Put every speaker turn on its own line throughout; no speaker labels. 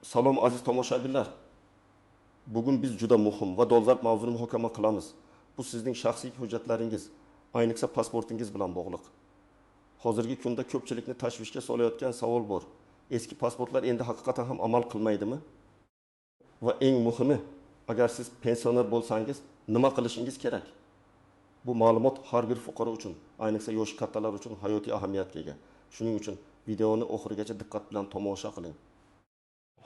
Salom, aziz tomoshabinlar. Bugun biz juda muhim va dolzarb mavzuni muhokama qilamiz. Bu sizning shaxsiy hujjatlaringiz, ayniqsa pasportingiz bilan bog'liq. Hozirgi kunda ko'pchilikni tashvishga solayotgan savol bor. Eski pasportlar endi haqiqatan ham amal qilmaydimi? Va eng muhimi, agar siz pensioner bo'lsangiz, nima qilishingiz kerak? Bu ma'lumot har bir fuqaro uchun, ayniqsa yoshi kattalar uchun hayotiy ahamiyatga ega. Shuning uchun videoni oxirigacha diqqat bilan tomosha qiling.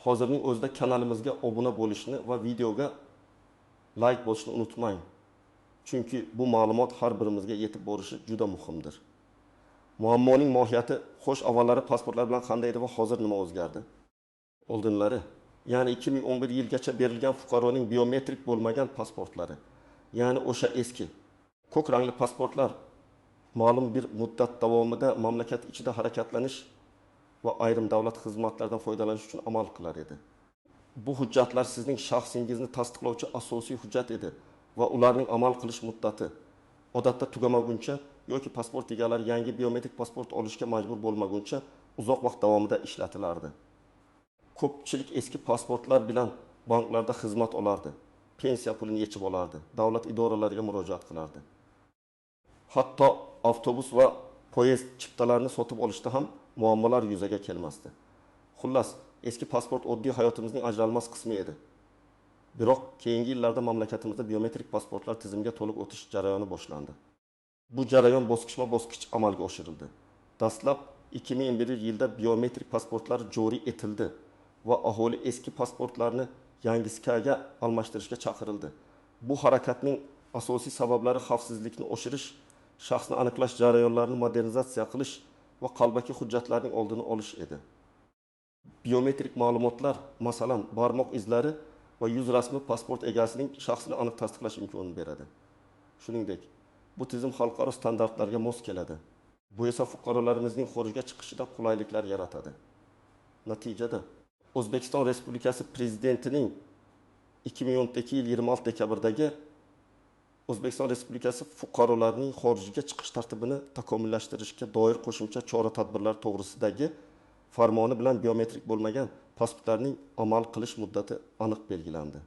Hozirning o'zida kanalimizga obuna bo'lishni va videoga like bosishni unutmang. Chunki bu ma'lumot har birimizga yetib borishi juda muhimdir. Muammoning mohiyati, xo'sh, avvallari pasportlar bilan qanday edi va hozir nima o'zgardi? Oldinlari, ya'ni 2011 yilgacha berilgan fuqaroning biometrik bo'lmagan pasportlari, ya'ni o'sha eski ko'k rangli pasportlar ma'lum bir muddat davomida mamlakat ichida harakatlanish va ayrim davlat xizmatlaridan foydalanish uchun amal qilar edi. Bu hujjatlar sizning shaxsingizni tasdiqlovchi asosiy hujjat edi va ularning amal qilish muddati odatda tugamaguncha yoki pasport egalari yangi biometrik pasport olishga majbur bo'lmaguncha uzoq vaqt davomida ishlatilardi. Ko'pchilik eski pasportlar bilan banklarda xizmat olardi, pensiya pulini yechib olardi, davlat idoralariga murojaat qilardi. Hatto avtobus va poyezd chiptalarini sotib olishda ham muammolar yuzaga kelmasdi. Xullas, eski pasport oddiy hayotimizning ajralmas qismi edi. Biroq keyingi yillarda mamlakatimizda biometrik pasportlar tizimiga to'liq o'tish jarayoni boshlandi. Bu jarayon bosqichma-bosqich amalga oshirildi. Dastlab 2001 yilda biometrik pasportlar joriy etildi va aholi eski pasportlarni yangisiga almashtirishga chaqirildi. Bu harakatning asosiy sabablari xavfsizlikni oshirish, shaxsni aniqlash jarayonlarini modernizatsiya qilish va qalbaki hujjatlarning oldini olish edi. Biometrik ma'lumotlar, masalan, barmoq izlari va yuz rasmi pasport egasining shaxsini aniq tasdiqlash imkonini beradi. Shuningdek, bu tizim xalqaro standartlarga mos keladi. Bu esa fuqarolarimizning xorijga chiqishida qulayliklar yaratadi. Natijada O'zbekiston Respublikasi Prezidentining 2012 yil 26 dekabrdagi O'zbekiston Respublikasi fuqarolarining xorijga chiqish tartibini takomillashtirishga doir qo'shimcha chora-tadbirlar to'g'risidagi farmoni bilan biometrik bo'lmagan pasportlarning amal qilish muddati aniq belgilandi.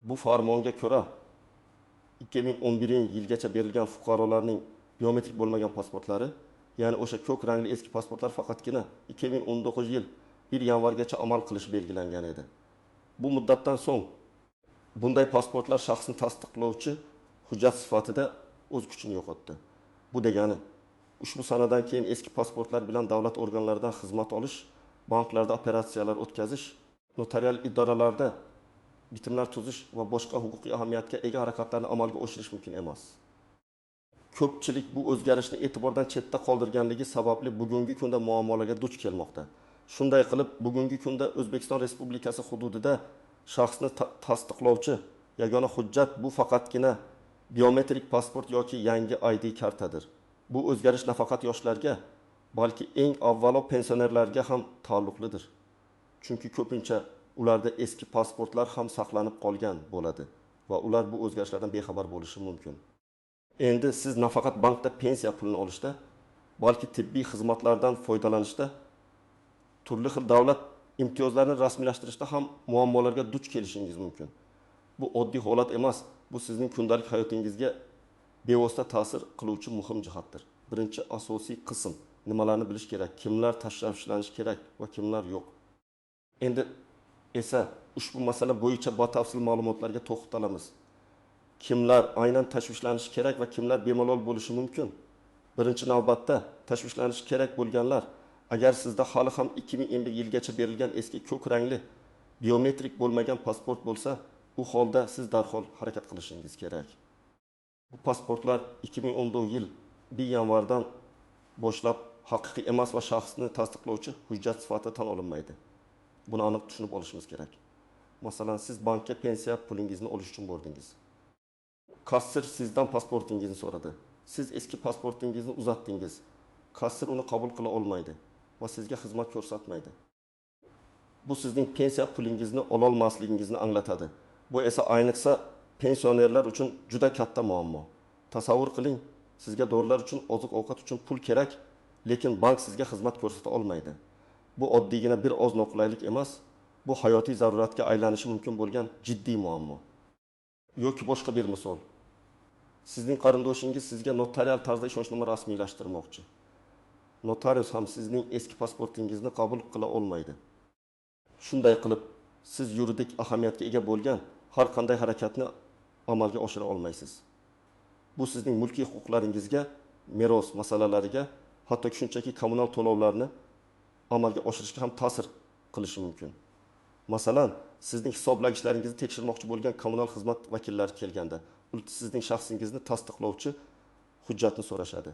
Bu farmonga ko'ra 2011 yilgacha berilgan fuqarolarning biometrik bo'lmagan pasportlari, ya'ni o'sha ko'k rangli eski pasportlar faqatgina 2019 yil 1 yanvargacha amal qilishi belgilangan edi. Bu muddatdan so'ng bunday pasportlar shaxsni tasdiqlovchi hujjat sifatida o'z kuchini yo'qotdi. Bu degani, ushbu sanadan keyin eski pasportlar bilan davlat organlaridan xizmat olish, banklarda operatsiyalar o'tkazish, notarial idoralarda bitimlar tuzish va boshqa huquqiy ahamiyatga ega harakatlarni amalga oshirish mumkin emas. Ko'pchilik bu o'zgarishni e'tibordan chetda qoldirganligi sababli bugungi kunda muammolarga duch kelmoqda. Shunday qilib, bugungi kunda O'zbekiston Respublikasi hududida shaxsni tasdiqlovchi yagona hujjat bu faqatgina biometrik pasport yoki yangi ID kartadir. Bu o'zgarish nafaqat yoshlarga, balki eng avvalo pensionerlarga ham taalluqlidir. Chunki ko'pincha ularda eski pasportlar ham saqlanib qolgan bo'ladi va ular bu o'zgarishlardan bexabar bo'lishi mumkin. Endi siz nafaqat bankda pensiya pulini olishda, balki tibbiy xizmatlardan foydalanishda, turli xil davlat imtiyozlarini rasmiylashtirishda ham muammolarga duch kelishingiz mumkin. Bu oddiy holat emas, bu sizning kundalik hayotingizga bevosita ta'sir qiluvchi muhim jihatdir. Birinchi asosiy qism, nimalarni bilish kerak, kimlar tashvishlanishi kerak va kimlar yo'q. Endi esa ushbu masala bo'yicha batafsil ma'lumotlarga to'xtalamiz. Kimlar aynan tashvishlanishi kerak va kimlar bemalol bo'lishi mumkin? Birinchi navbatda tashvishlanishi kerak bo'lganlar, agar sizda hali ham 2011 yilgacha berilgan eski ko'k rangli biometrik bo'lmagan pasport bo'lsa, u holda siz darhol harakat qilishingiz kerak. Bu pasportlar 2014 yil 1 yanvardan boshlab haqiqiy emas va shaxsni tasdiqlovchi hujjat sifatida tan olinmaydi. Buni aniq tushunib olishimiz kerak. Masalan, siz bankka pensiya pulingizni olish uchun bordingiz. Kassir sizdan pasportingizni so'radi. Siz eski pasportingizni uzatdingiz. Kassir uni qabul qila olmaydi va sizga xizmat ko'rsatmaydi. Bu sizning pensiya pulingizni ololmasligingizni anglatadi. Bu esa ayniqsa pensionerlar uchun juda katta muammo. Tasavvur qiling, sizga dorilar uchun, oziq-ovqat uchun pul kerak, lekin bank sizga xizmat ko'rsata olmaydi. Bu oddiygina bir oz noqulaylik emas, Bu hayotiy zaruratga aylanishi mumkin bo'lgan jiddiy muammo. Yoki boshqa bir misol. Sizning qarindoshingiz sizga notarial tarzda ishonchnoma rasmiylashtirmoqchi. Notarius ham sizning eski pasportingizni qabul qila olmaydi. Shunday qilib, siz yuridik ahamiyatga ega bo'lgan har qanday harakatni amalga oshira olmaysiz. Bu sizning mulkiy huquqlaringizga, meros masalalariga, hattoki shunchaki kommunal to'lovlarni amalga oshirishga ham ta'sir qilishi mumkin. Masalan, sizning hisoblagichlaringizni tekshirmoqchi bo'lgan kommunal xizmat vakillari kelganda, sizning shaxsingizni tasdiqlovchi hujjatni so'rashadi.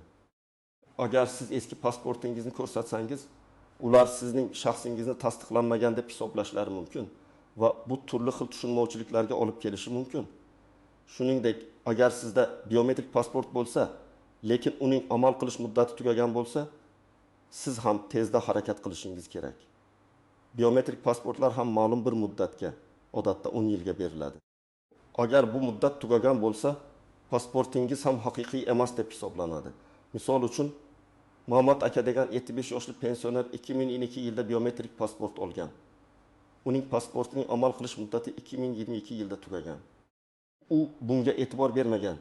Agar siz eski pasportingizni ko'rsatsangiz, ular sizning shaxsingizni tasdiqlanmagan deb hisoblashlari mumkin va bu turli xil tushunmovchiliklarga olib kelishi mumkin. Shuningdek, agar sizda biometrik pasport bo'lsa, lekin uning amal qilish muddati tugagan bo'lsa, siz ham tezda harakat qilishingiz kerak. Biometrik pasportlar ham ma'lum bir muddatga, odatda 10 yilga beriladi. Agar bu muddat tugagan bo'lsa, pasportingiz ham haqiqiy emas deb hisoblanadi. Misol uchun, Mamat aka degan 75 yoshli pensioner 2002 yilda biometrik pasport olgan. Uning pasportining amal qilish muddati 2022 yilda tugagan. U bunga e'tibor bermagan.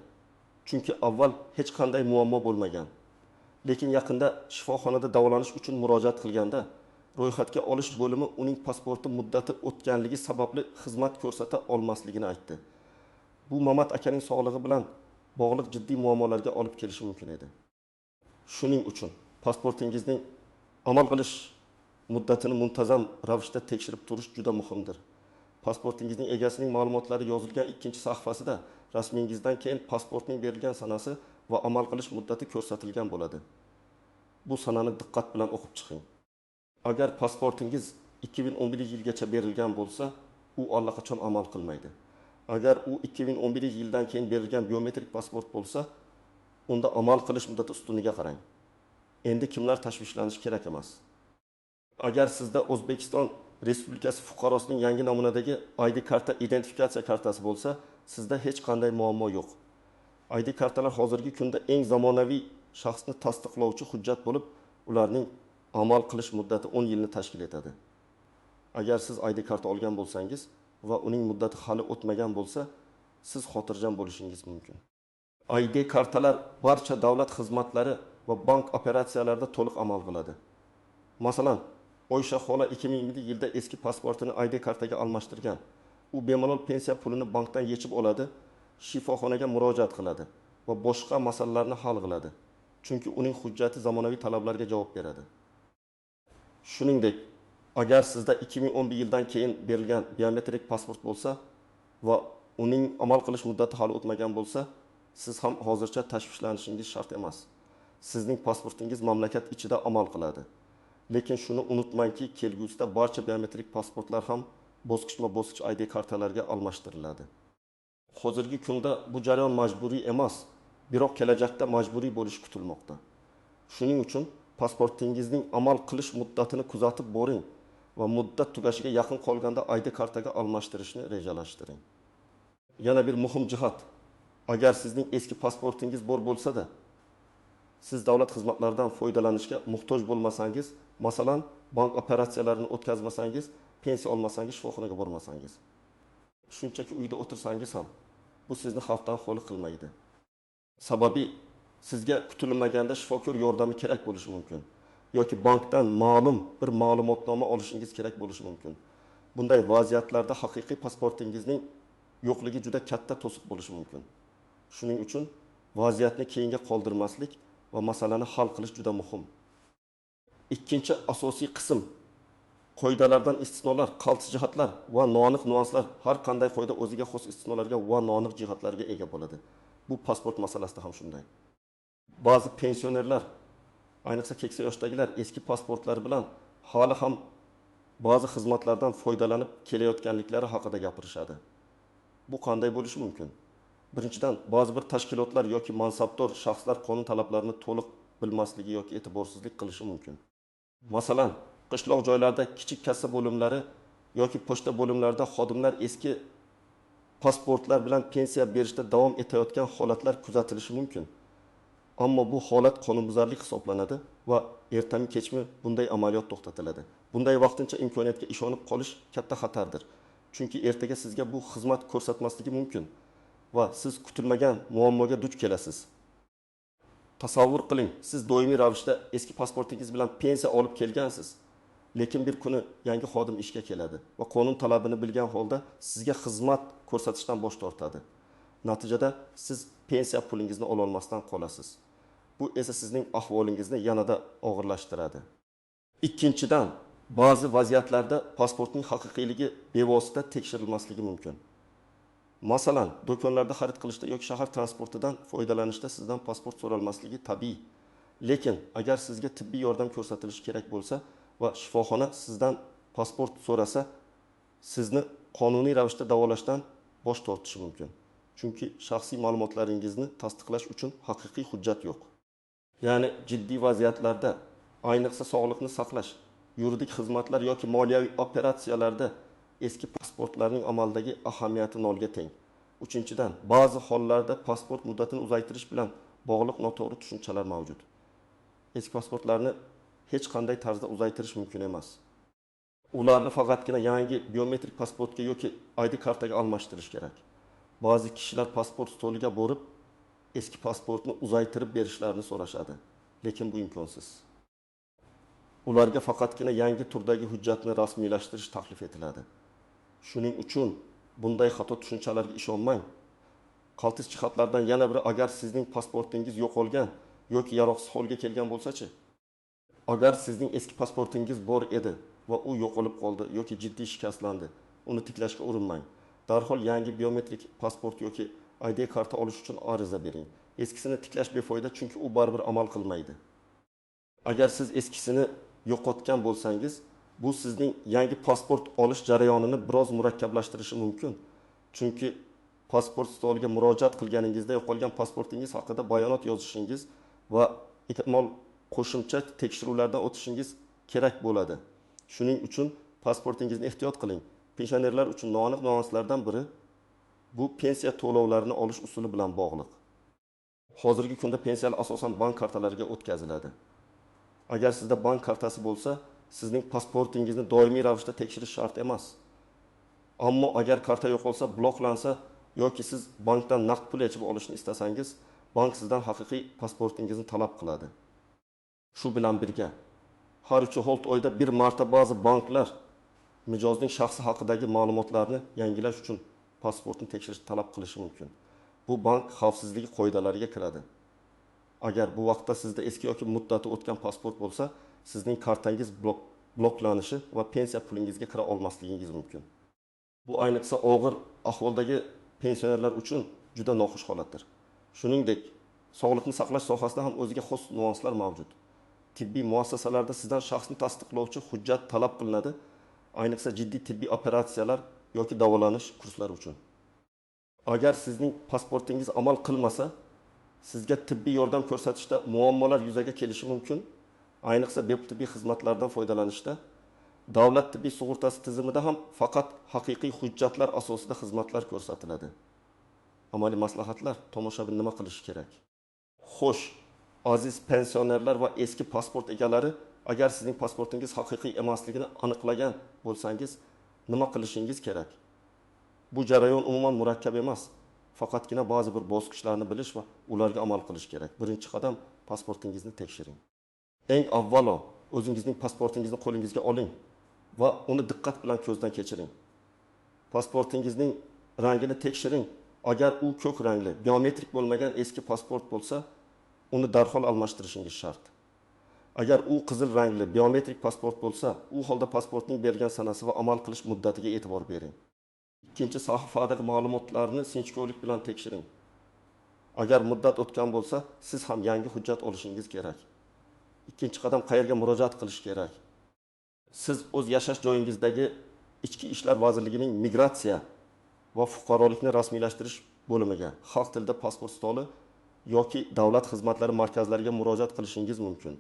Chunki avval hech qanday muammo bo'lmagan. Lekin yaqinda shifoxonada davolanish uchun murojaat qilganda, ro'yxatga olish bo'limi uning pasporti muddati o'tganligi sababli xizmat ko'rsata olmasligini aytdi. Bu Mamat akaning sog'lig'i bilan bog'liq jiddiy muammolarga olib kelishi mumkin edi. Shuning uchun pasportingizning amal qilish muddatini muntazam ravishda tekshirib turish juda muhimdir. Pasportingizning egasining ma'lumotlari yozilgan ikkinchi sahifasida rasmingizdan keyin pasportning berilgan sanasi va amal qilish muddati ko'rsatilgan bo'ladi. Bu sanani diqqat bilan o'qib chiqing. Agar pasportingiz 2011 yilgacha berilgan bo'lsa, u allaqachon amal qilmaydi. Agar u 2011 yildan keyin berilgan biometrik pasport bo'lsa, unda amal qilish muddati ustuniga qarang. Endi kimlar tashvishlanishi kerak emas? Agar sizda O'zbekiston Respublikasi fuqarosining yangi namunadagi ID karta identifikatsiya kartasi bo'lsa, sizda hech qanday muammo yo'q. ID kartalar hozirgi kunda eng zamonaviy shaxsni tasdiqlovchi hujjat bo'lib, ularning amal qilish muddati 10 yilni tashkil etadi. Agar siz ID karta olgan bo'lsangiz va uning muddati hali o'tmagan bo'lsa, siz xotirjam bo'lishingiz mumkin. ID kartalar barcha davlat xizmatlari va bank operatsiyalarida to'liq amal qiladi. Masalan, Oysha xola 2020 yilda eski pasportini ID kartaga almashtirgan. U bemalol pensiya pulini bankdan yechib oladi, shifoxonaga murojaat qiladi va boshqa masalalarni hal qiladi. Chunki uning hujjati zamonaviy talablarga javob beradi. Shuningdek, agar sizda 2011 yildan keyin berilgan biometrik pasport bo'lsa va uning amal qilish muddati hali o'tmagan bo'lsa, siz ham hozircha tashvishlanishingiz shart emas. Sizning pasportingiz mamlakat ichida amal qiladi. Lekin shuni unutmangki, kelgusida barcha biometrik pasportlar ham bosqichma-bosqich ID kartalarga almashtiriladi. Hozirgi kunda bu jarayon majburiy emas, biroq kelajakda majburiy bo'lishi kutilmoqda. Shuning uchun pasportingizning amal qilish muddatini kuzatib boring va muddat tugashiga yaqin qolganda ID kartaga almashtirishni rejalashtiring. Yana bir muhim jihat: agar sizning eski pasportingiz bor bo'lsa-da, siz davlat xizmatlaridan foydalanishga muhtoj bo'lmasangiz, masalan, bank operatsiyalarini o'tkazmasangiz, pensiya olmasangiz, shifoxonaga bormasangiz, shunchaki uyda o'tirsangiz ham bu sizni xavfdan xoli qilmaydi. Sababi sizga kutilmaganda shifokor yordami kerak bo'lishi mumkin yoki bankdan ma'lum bir ma'lumotnoma olishingiz kerak bo'lishi mumkin. Bunday vaziyatlarda haqiqiy pasportingizning yo'qligi juda katta to'siq bo'lishi mumkin. Shuning uchun vaziyatni keyinga qoldirmaslik va masalani hal qilish juda muhim. Ikkinchi asosiy qism qoidalardan istisnolar, qaltis jihatlar va noaniq nyuanslar. Har qanday qoida o'ziga xos istisnolarga va noaniq jihatlarga ega bo'ladi. Bu pasport masalasida ham shunday. Ba'zi pensionerlar, ayniqsa keksa yoshdagilar eski pasportlari bilan hali ham ba'zi xizmatlardan foydalanib kelayotganliklari haqida gapirishadi. Bu qanday bo'lishi mumkin? Birinchidan, ba'zi bir tashkilotlar yoki mansabdor shaxslar qonun talablarini to'liq bilmasligi yoki e'tiborsizlik qilishi mumkin. Masalan, qishloq joylarda kichik kassa bo'limlari yoki pochta bo'limlarida xodimlar eski pasportlar bilan pensiya berishda davom etayotgan holatlar kuzatilishi mumkin. Ammo bu holat qonunbuzarlik hisoblanadi va ertami kechmi bunday amaliyot to'xtatiladi. Bunday vaqtincha imkoniyatga ishonib qolish katta xatardir. Chunki ertaga sizga bu xizmat ko'rsatmasligi mumkin va siz kutilmagan muammoga duch kelasiz. Tasavvur qiling, siz doimiy ravishda eski pasportingiz bilan pensiya olib kelgansiz. Lekin bir kuni yangi xodim ishga keladi va qonun talabini bilgan holda sizga xizmat ko'rsatishdan bosh tortadi. Natijada siz pensiya pulingizni ololmasdan qolasiz. Bu esa sizning ahvolingizni yanada og'irlashtiradi. Ikkinchidan, ba'zi vaziyatlarda pasportning haqiqiyligi bevosita tekshirilmasligi mumkin. Masalan, do'konlarda xarid qilishda yoki shahar transportidan foydalanishda sizdan pasport so'ralmasligi tabiiy. Lekin agar sizga tibbiy yordam ko'rsatilishi kerak bo'lsa va shifoxona sizdan pasport so'rasa, sizni qonuniy ravishda davolashdan bosh tortishi mumkin. Chunki shaxsiy ma'lumotlaringizni tasdiqlash uchun haqiqiy hujjat yo'q. Ya'ni jiddiy vaziyatlarda, ayniqsa sog'liqni saqlash, yuridik xizmatlar yoki moliyaviy operatsiyalarda eski pasportlarning amaldagi ahamiyati nolga teng. Uchinchidan, ba'zi hollarda pasport muddatini uzaytirish bilan bog'liq noto'g'ri tushunchalar mavjud. Eski pasportlarni hech qanday tarzda uzaytirish mumkin emas. Ularni faqatgina yangi biometrik pasportga yoki ID kartaga almashtirish kerak. Ba'zi kishilar pasport stoliga borib, eski pasportni uzaytirib berishlarini so'rashadi, lekin bu imkonsiz. Ularga faqatgina yangi turdagi hujjatni rasmiylashtirish taklif etiladi. Shuning uchun bunday xato tushunchalarga ishonmang. Qaltis jihatlardan yana biri, agar sizning pasportingiz yo'qolgan yoki yaroqsiz holga kelgan bo'lsa-chi? Agar sizning eski pasportingiz bor edi va u yo'qolib qoldi yoki jiddiy shikastlandi, uni tiklashga urinmang. Darhol yangi biometrik pasport yoki ID karta olish uchun ariza bering. Eskisini tiklash befoyda, chunki u baribir amal qilmaydi. Agar siz eskisini yo'qotgan bo'lsangiz, bu sizning yangi pasport olish jarayonini biroz murakkablashtirishi mumkin. Chunki pasport stoliga murojaat qilganingizda yo'qolgan pasportingiz haqida bayonot yozishingiz va ehtimol qo'shimcha tekshiruvlardan o'tishingiz kerak bo'ladi. Shuning uchun pasportingizni ehtiyot qiling. Pensionerlar uchun noaniq nüanslardan biri bu pensiya to'lovlarini olish usuli bilan bog'liq. Hozirgi kunda pensiyalar asosan bank kartalariga o'tkaziladi. Agar sizda bank kartasi bo'lsa, sizning pasportingizni doimiy ravishda tekshirish shart emas. Ammo agar karta yo'qolsa, bloklansa yoki siz bankdan naqd pul yechib olishni istasangiz, bank sizdan haqiqiy pasportingizni talab qiladi. Shu bilan birga, har 3-4 oyda bir marta ba'zi banklar mijozning shaxsi haqidagi ma'lumotlarni yangilash uchun pasportni tekshirishni talab qilishi mumkin. Bu bank xavfsizligi qoidalariga kiradi. Agar bu vaqtda sizda eski yoki muddati o'tgan pasport bo'lsa, sizning kartangiz bloklanishi va pensiya pulingizga kira olmasligingiz mumkin. Bu ayniqsa og'ir ahvoldagi pensionerlar uchun juda noxush holatdir. Shuningdek, sog'liqni saqlash sohasida ham o'ziga xos nüanslar mavjud. Tibbiy muassasalarda sizdan shaxsni tasdiqlovchi hujjat talab qilinadi, ayniqsa jiddiy tibbiy operatsiyalar yoki davolanish kurslari uchun. Agar sizning pasportingiz amal qilmasa, sizga tibbiy yordam ko'rsatishda muammolar yuzaga kelishi mumkin, ayniqsa bepul tibbiy xizmatlardan foydalanishda. Davlat tibbiy sug'urtasi tizimida ham faqat haqiqiy hujjatlar asosida xizmatlar ko'rsatiladi. Amaliy maslahatlar: tomoshabin nima qilishi kerak? Xo'sh, aziz pensionerlar va eski pasport egalari, agar sizning pasportingiz haqiqiy emasligini aniqlagan bo'lsangiz, nima qilishingiz kerak? Bu jarayon umuman murakkab emas. Faqatgina ba'zi bir bosqichlarni bilish va ularga amal qilish kerak. Birinchi qadam, pasportingizni tekshiring. Eng avvalo o'zingizning pasportingizni qo'lingizga oling va uni diqqat bilan ko'zdan kechiring. Pasportingizning rangini tekshiring. Agar u ko'k rangli, biometrik bo'lmagan eski pasport bo'lsa, uni darhol almashtirishingiz shart. Agar u qizil rangli biometrik pasport bo'lsa, u holda pasportning bergan sanasi va amal qilish muddatiga e'tibor bering. Ikkinchi sahifadagi ma'lumotlarni sinchkovlik bilan tekshiring. Agar muddat o'tgan bo'lsa, siz ham yangi hujjat olishingiz kerak. Ikkinchi qadam, qayerga murojaat qilish kerak? Siz o'z yashash joyingizdagi Ichki ishlar vazirligining migratsiya va fuqarolikni rasmiylashtirish bo'limiga, xalq tilida pasport stoli yoki davlat xizmatlari markazlariga murojaat qilishingiz mumkin.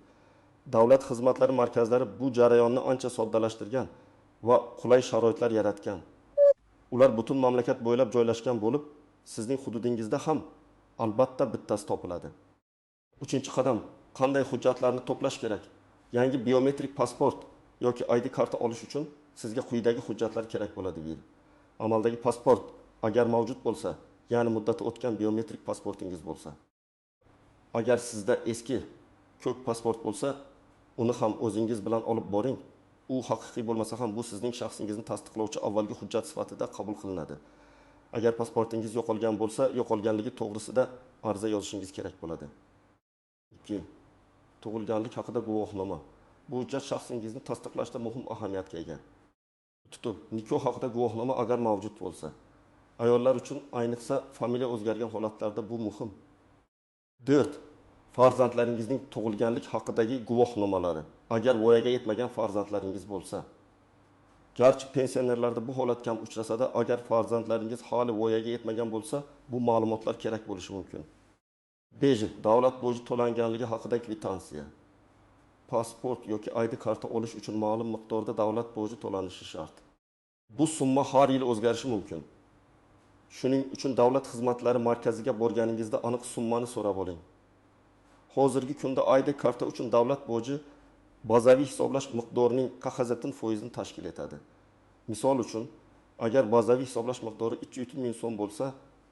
Davlat xizmatlari markazlari bu jarayonni ancha soddalashtirgan va qulay sharoitlar yaratgan. Ular butun mamlakat bo'ylab joylashgan bo'lib, sizning hududingizda ham albatta bittasi topiladi. Uchinchi qadam, qanday hujjatlarni to'plash kerak? Yangi biometrik pasport yoki ID karta olish uchun sizga quyidagi hujjatlar kerak bo'ladi: 1. Amaldagi pasport agar mavjud bo'lsa, ya'ni muddati o'tgan biometrik pasportingiz bo'lsa. Agar sizda eski ko'k pasport bo'lsa, uni ham o'zingiz bilan olib boring. U haqiqiy bo'lmasa ham bu sizning shaxsingizni tasdiqlovchi avvalgi hujjat sifatida qabul qilinadi. Agar pasportingiz yo'qolgan bo'lsa, yo'qolganligi to'g'risida arza yozishingiz kerak bo'ladi. 2. Tug'ilganlik haqida guvohnoma. Bu hujjat shaxsingizni tasdiqlashda muhim ahamiyatga ega. Tutib, nikoh haqida guvohnoma agar mavjud bo'lsa. Ayollar uchun ayniqsa familiya o'zgargan holatlarda bu muhim. 4. Farzandlaringizning tug'ilganlik haqidagi guvohnomalari. Agar voyaga yetmagan farzandlaringiz bo'lsa. Garchi pensionerlarda bu holat kam uchrasa-da, agar farzandlaringiz hali voyaga yetmagan bo'lsa, bu ma'lumotlar kerak bo'lishi mumkin. 5. Davlat boji to'langanligi haqida kvitansiya. Pasport yoki ID karta olish uchun ma'lum miqdorda davlat boji to'lanishi shart. Bu summa har yili o'zgarishi mumkin. Shuning uchun davlat xizmatlari markaziga borganingizda aniq summani so'rab oling. Hozirgi kunda ID karta uchun davlat boji bazaviy hisoblash miqdorining 0,5%ni tashkil etadi. Misol uchun, agar bazaviy hisoblash miqdori 2,5 ming so'm bo'lsa,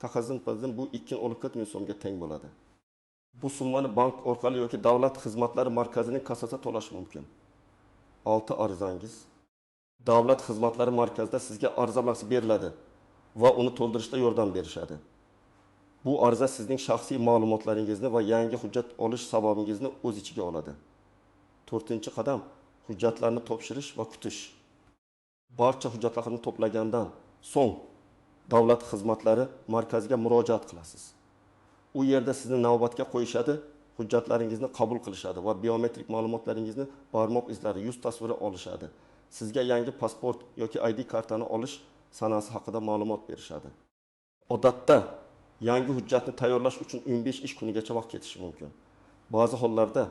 0,5% bu 2,4 ming so'mga teng bo'ladi. Bu summani bank orqali yoki davlat xizmatlari markazining kassasida to'lash mumkin. 6. Arizangiz. Davlat xizmatlari markazida sizga ariza beriladi va uni to'ldirishda yordam berishadi. Bu ariza sizning shaxsiy ma'lumotlaringizni va yangi hujjat olish sababingizni o'z ichiga oladi. 4-qadam hujjatlarni topshirish va kutish. Barcha hujjatlarni to'plagandan so'ng davlat xizmatlari markaziga murojaat qilasiz. U yerda sizni navbatga qo'yishadi, hujjatlaringizni qabul qilishadi va biometrik ma'lumotlaringizni barmoq izlari, yuz tasviri olishadi. Sizga yangi pasport yoki ID kartani olish sanasi haqida ma'lumot berishadi. Odatda yangi hujjatni tayyorlash uchun 15 ish kunigacha vaqt ketishi mumkin. Ba'zi hollarda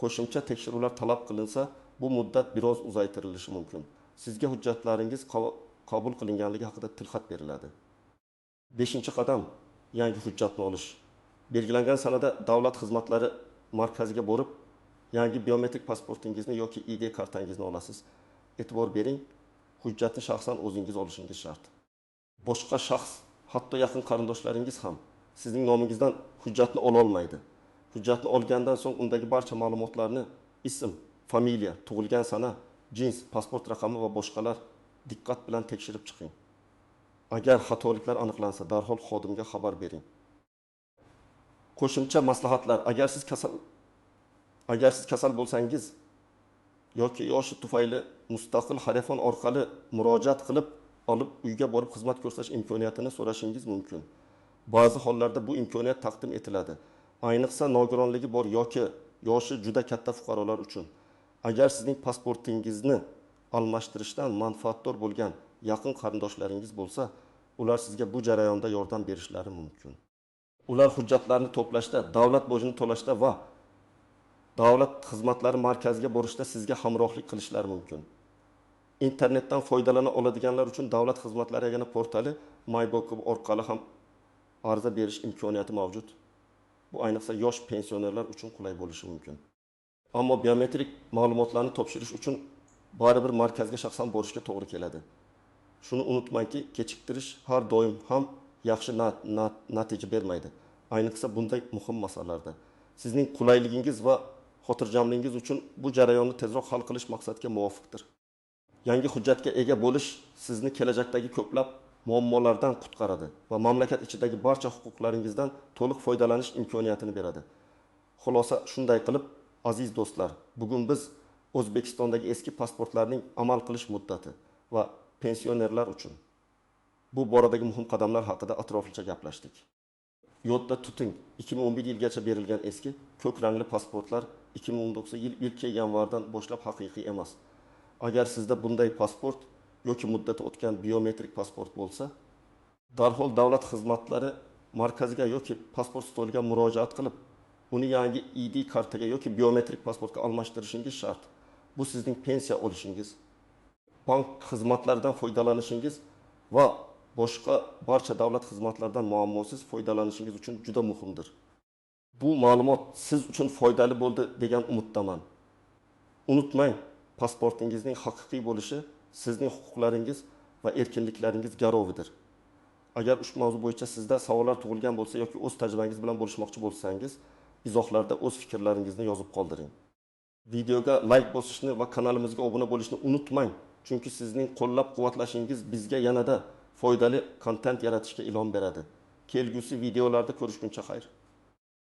qo'shimcha tekshiruvlar talab qilinsa, bu muddat biroz uzaytirilishi mumkin. Sizga hujjatlaringiz qabul qilinganligi haqida tilxat beriladi. 5-qadam yangi hujjatni olish. Belgilangan sanada davlat xizmatlari markaziga borib, yangi biometrik pasportingizni yoki ID kartangizni olasiz. E'tibor bering, hujjatni shaxsan o'zingiz olishingiz shart. Boshqa shaxs, hatto yaqin qarindoshlaringiz ham sizning nomingizdan hujjatni ola olmaydi. Hujjatni olgandan so'ng undagi barcha ma'lumotlarni ism, familiya, tug'ilgan sana, jins, pasport raqami va boshqalar diqqat bilan tekshirib chiqing. Agar xatoliklar aniqlansa, darhol xodimga xabar bering. Qo'shimcha maslahatlar: agar siz kasal bo'lsangiz yoki yoshi tufayli mustaqil telefon orqali murojaat qilib, olib uyga borib xizmat ko'rsatish imkoniyatini so'rashingiz mumkin. Ba'zi hollarda bu imkoniyat taqdim etiladi. Ayniqsa nogironligi bor yoki yoshi juda katta fuqarolar uchun. Agar sizning pasportingizni almashtirishdan manfaatdor bo'lgan yaqin qarindoshlaringiz bo'lsa, ular sizga bu jarayonda yordam berishlari mumkin. Ular hujjatlarni to'plashda, davlat bojini to'lashda va davlat xizmatlari markaziga borishda sizga hamrohlik qilishlari mumkin. Internetdan foydalana oladiganlar uchun davlat xizmatlari yagona portali MyGov orqali ham ariza berish imkoniyati mavjud. Bu ayniqsa yosh pensionerlar uchun qulay bo'lishi mumkin. Ammo biometrik ma'lumotlarni topshirish uchun baribir markazga shaxsan borishga to'g'ri keladi. Shuni unutmangki, kechiktirish har doim ham yaxshi natija bermaydi. Ayniqsa bunday muhim masalalarda. Sizning qulayligingiz va xotirjamligingiz uchun bu jarayonni tezroq hal qilish maqsadga muvofiqdir. Yangi hujjatga ega bo'lish sizni kelajakdagi ko'plab muammolardan qutqaradi va mamlakat ichidagi barcha huquqlaringizdan to'liq foydalanish imkoniyatini beradi. Xulosa shunday qilib, aziz do'stlar, bugun biz O'zbekistondagi eski pasportlarning amal qilish muddati va pensionerlar uchun bu boradagi muhim qadamlar haqida atroflicha gaplashdik. Yodda tuting, 2011 yilgacha berilgan eski ko'k rangli pasportlar 2019 yil 1 yanvardan boshlab haqiqiy emas. Agar sizda bunday pasport yoki muddati o'tgan biometrik pasport bo'lsa, darhol davlat xizmatlari markaziga yoki pasport stoliga murojaat qilib, uni yangi ID kartaga yoki biometrik pasportga almashtirishingiz shart. Bu sizning pensiya olishingiz, bank xizmatlaridan foydalanishingiz va boshqa barcha davlat xizmatlaridan muammosiz foydalanishingiz uchun juda muhimdir. Bu ma'lumot siz uchun foydali bo'ldi degan umiddaman. Unutmang, pasportingizning haqiqiy bo'lishi sizning huquqlaringiz va erkinliklaringiz garovidir. Agar ushbu mavzu bo'yicha sizda savollar tug'ilgan bo'lsa yoki o'z tajribangiz bilan bo'lishmoqchi bo'lsangiz, izohlarda o'z fikrlaringizni yozib qoldiring. Videoga layk bosishni va kanalimizga obuna bo'lishni unutmang, chunki sizning qo'llab-quvvatlashingiz bizga yanada foydali kontent yaratishga ilhom beradi. Kelgusi videolarda ko'rishguncha xayr.